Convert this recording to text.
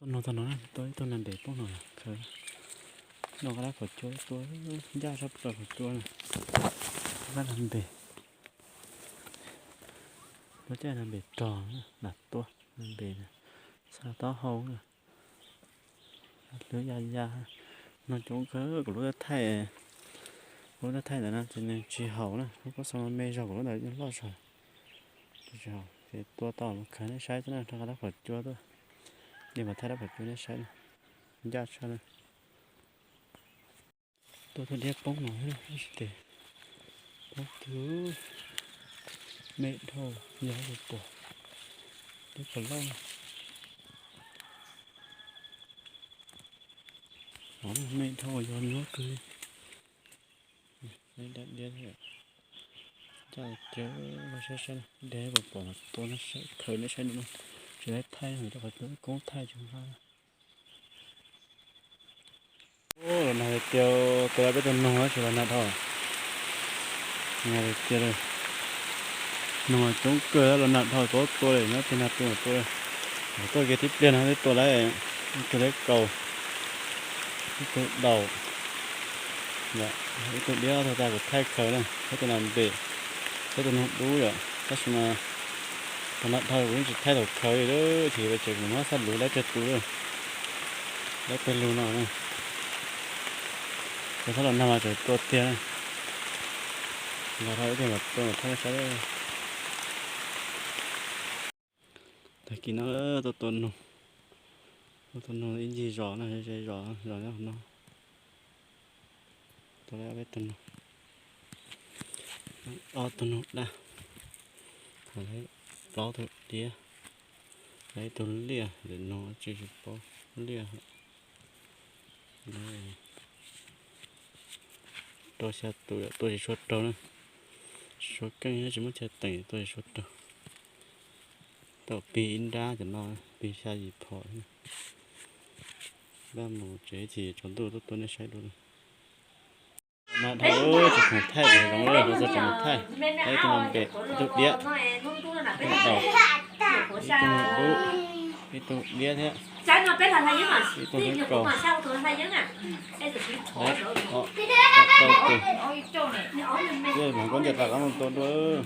Tuaj nug txog no na, tuaj ib tug nas npem poob no khaws. Noj qab dab phom cua tuaj, ncaj sab plaws phom cua na. Qab nas npem, lub caij nas npem rog na, nas tuaj nas npem na, xa taub hau na. Lub ya ya, no coob kawg, kuv lub thaij, kuv lub thaij ntawd no ces nws tsis haum na, lub pob xoo me zog, kuv lub ntawd yeej loj zog. Tsis haum ces tua tau los khaws nej saib xwb na, rau qab dab phom cua tuaj. Yeej mas thaij dab phom cua nej saib na, ncaj tshaj na. Tuaj tug diab poob no, tab sis tes poob tug me dhau, yog tus pom, diab pom loj. Me dhau yog nyuaj kawg. Diab, diab, coj caw saib saib, diab pom pom tua, khaws nej saib no, tsis tau thaij, rau qhov cov koob thaij tsis nqa. Los nag tias tua peb tus noog tsis los nag dhau. Nag tias noog coob kawg los nag dhau tau tua li, nyob tej nag tu tua li. Tuaj kiag tib pliag no twb tua lawm ib tug dib kaus, ib tug daus, ib tug diab, ob tug tas kuv thaij khaws na, thiab tus nas npem, thiab tus noog dub yom, tab sis mas tus nas dhau kuv yeej tsis thaij thaum khaws li, ces peb tseem mus muab xab luv lawv tsawg tus lawm, lawv pawg lug no na. Ces thaum los nag mas tseem tua tiag na. Los dhau ib tug mas tua mas thaij nej saib. Tag kis no tuaj tua noog, tuaj tua noog ib ncig zos no, ze zos, zos nyob hauv no. Tua lawm ob peb tug noog, ob tug noog dab, plaub tug diab, lawv ib tug liaj, lwm noog tsis tsis paub, liaj. Rau xya tus, tua tsis tshua raug na, tsis tshua keej, tsis muaj chaw teem, tua tsis tshua raug. Tau pig ib nrab cov no, pig xya yim phom. Dab mus tsev ces tsaus ntuj tuaj tua nej saib dua. Nag dhau tsis khoom thaij, zoov lawm, txog tseem thaij. Thaij ib tug nas npem, ib tug diab, ib tug daus, ib tug noog dub, ib tug diab thiab, ib tug dib kaus. Tau tus, hloov koj ncaws tas qab mus tua dua.